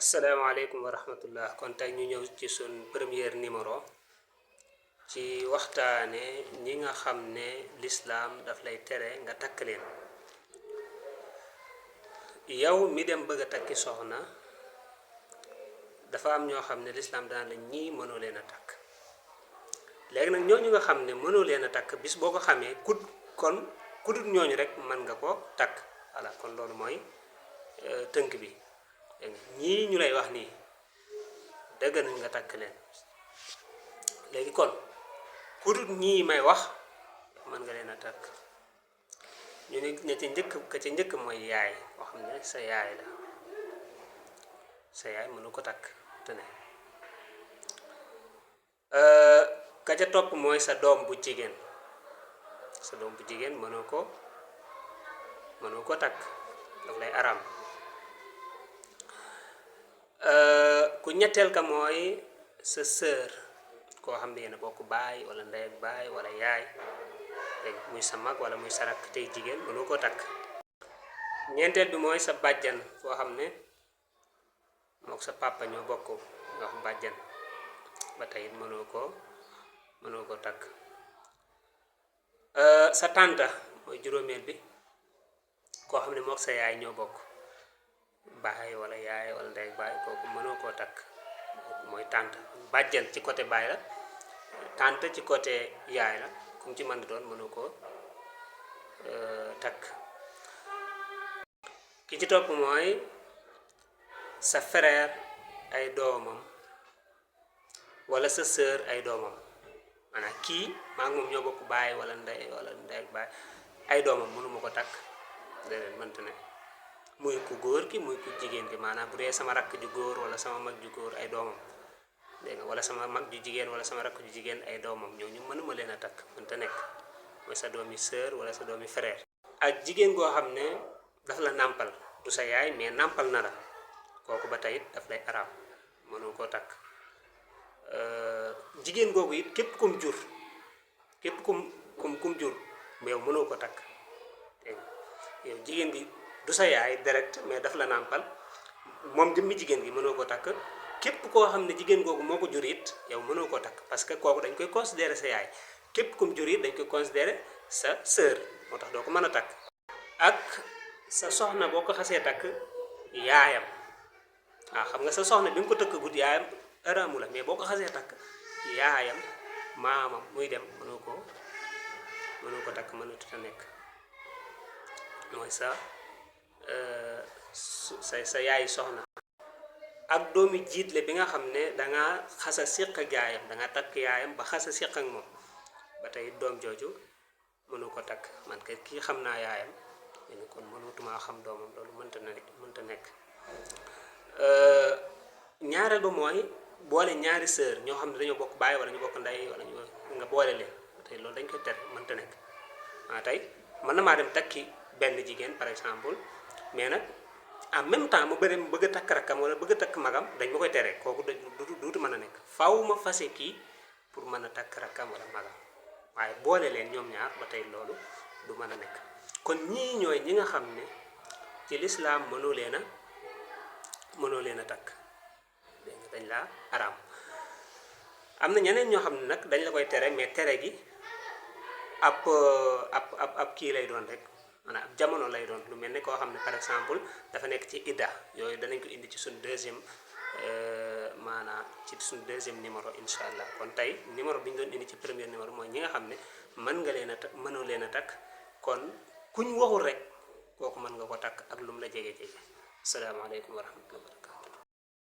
asalaamaaleykum wa rahmatullah kon tey ñu ñëw ci sun premier numéro ci waxtaane ñi nga xam ne lislaam daf lay tere nga takk leen yow mi dem bëgg a takki soxna dafa am ñoo xam ne lislaam daan la ñii mënoo leen a takk léegi nag ñooñu nga xam ne mënoo leen a takk bis boo ko xamee kon kudut ñooñu rek mën nga ko takk voilà kon loolu mooy tënk bi ñii ñu lay wax nii dëgg nañ nga takk leen léegi kon kudut ñii may wax mën nga leen a takk ñu ne ña ca njëkk ka ca njëkk mooy yaay boo xam ne sa yaay la sa yaay mënu ko takk te ne ka ca topp mooy sa doom bu jigéen mënoo ko takk daf lay aram ku ñetteel ka mooy sa sœur koo xam ne yéen a bokk baay wala ndey ak baay wala yaay muy sa mag wala muy sa rakk tey jigéen mënoo ko takk ñeenteel bi mooy sa bàjjan foo xam ne mook sa papa ñoo bokk nga wax bàjjan ba tey it mënoo ko takk sa tànta mooy juróomeel bi koo xam ne mook sa yaay ñoo bokk baay wala yaay wala ndey baay kooku mënoo koo takk mooy tànt bàjjan ci côté baay la tànt ci côté yaay la kum ci mën doon mënoo koo takk ki ci topp mooy sa frère ay doomam wala sa sœur ay doomam maanaam kii maa ngi moom ñoo bokk baay wala ndey ak baay ay doomam mënuma ko takk déedéet mënta ne muy ku góor ki muy ku jigéen ki maanaam bu dee sama rakk ju góor wala sama mag ju góor ay doomam dégg nga wala sama mag ju jigéen wala sama rakk ju jigéen ay doomam ñooñu mënuma leen a takk mënta nekk mooy sa doomi sœur wala sa doomi frère ak jigéen goo xam ne daf la nàmpal du sa yaay mais nàmpal na la kooku ba tey daf lay araam mënoo koo takk jigéen googu it képp kum jur jur yow mënoo ko takk dégg nga yow jigéen gi du sa yaay direct mais daf la nàmpal moom jëmmi jigéen gi mënoo ko takk képp koo xam ne jigéen googu moo ko jur it yow mënoo ko takk parce que kooku dañ koy considérer sa yaay képp kum jur it dañ koy considérer sa sœur moo tax doo ko mën a takk ak sa soxna boo ko xasee takk yaayam waaw xam nga sa soxna bi nga ko tëkk gud yaayam araamu la mais boo ko xasee takk yaayam maamam muy dem mënoo ko takk mënatut a nekk mooy sa yaay soxna ak doomi jiitle bi nga xam ne danga xasa siq ak yaayam danga takk yaayam ba xasa siq ak moom ba tey doom jooju mënu ko takk man kay kii xam naa yaayam ñu kon mënutuma xam doomam loolu mënta nekk ñaareel ba mooy boole ñaari sœur ñoo xam ne dañoo bokk baay wala ñu bokk ndey wala ñu nga boole leen tey loolu dañ koy tere mënta nekk tey mën na maa dem takki benn jigéen par exemple mais nag en même temps mu bëgg a takk rakkam wala bëgg a takk magam dañ ma koy tere kooku duutu mën a nekk faw ma fase kii pour mën a takk rakkam wala magam waaye boole leen ñoom ñaar ba tey loolu du mën a nekk kon ñii ñooy ñi nga xam ne ci lislaam mënoo leen a takk dégg nga dañ laa araam am na ñeneen ñoo xam ne nag dañ la koy tere mais tere gi ab kii lay doon rek maanaam ab jamono lay doon lu mel ne koo xam ne par exemple dafa nekk ci idda yooyu danañ ko indi ci suñ deuxième numéro incha allah kon tey numéro bi ñu doon indi ci premier numéro mooy ñi nga xam ne mënoo leen a takk kon kuñ waxul rek kooku mën nga ko takk ak lu mu la jege asalaamaaleykum wa rahmatulah wa barakatu